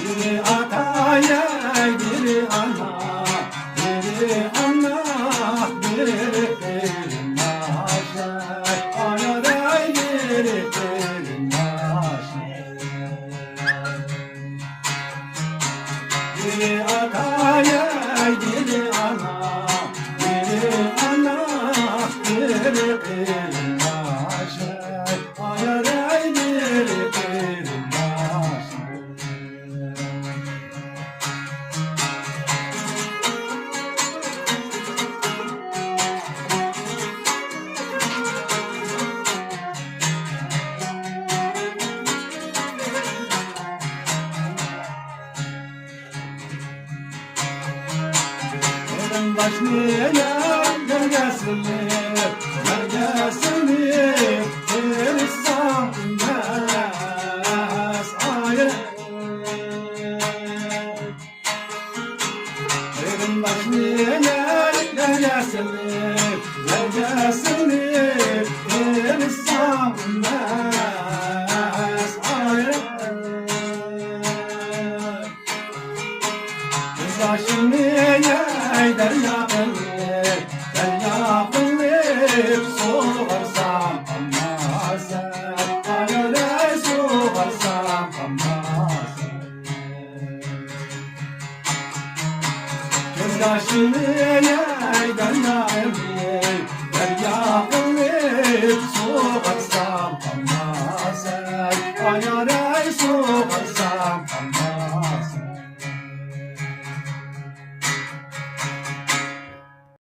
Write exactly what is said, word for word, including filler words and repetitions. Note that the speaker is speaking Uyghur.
بىرى ئاتا، بىرى ئانا، بىرى ئانا، بىرى قېرىنداش، ئايالاي بىرى قېرىنداش. بىرى ئاتا، بىرى ئانا، بىرى ئانا، بىرى قېرىنداش، ئايالاي بىرى قېرىنداش. قېرىنداشنى يەرگە سېلىپ، يەرگە سېلىپ، قېرىساڭ ئۇنماس ئايرىپ. قېرىنداشنى يەرگە سېلىپ، يەرگە سېلىپ، قېرىساڭ ئۇنماس ئايرىپ. قېرىنداشىمنى يەي دەريا قىلىپ، دەريا قىلىپ سۇغارسام قالماسەن، ئايالاي سۇغارسام قالماسەن. قېرىنداشىمنى يەي دەريا قىلىپ، دەريا قىلىپ سۇغارسام قالماسەن، ئايالاي سۇغارسام قالماسەن.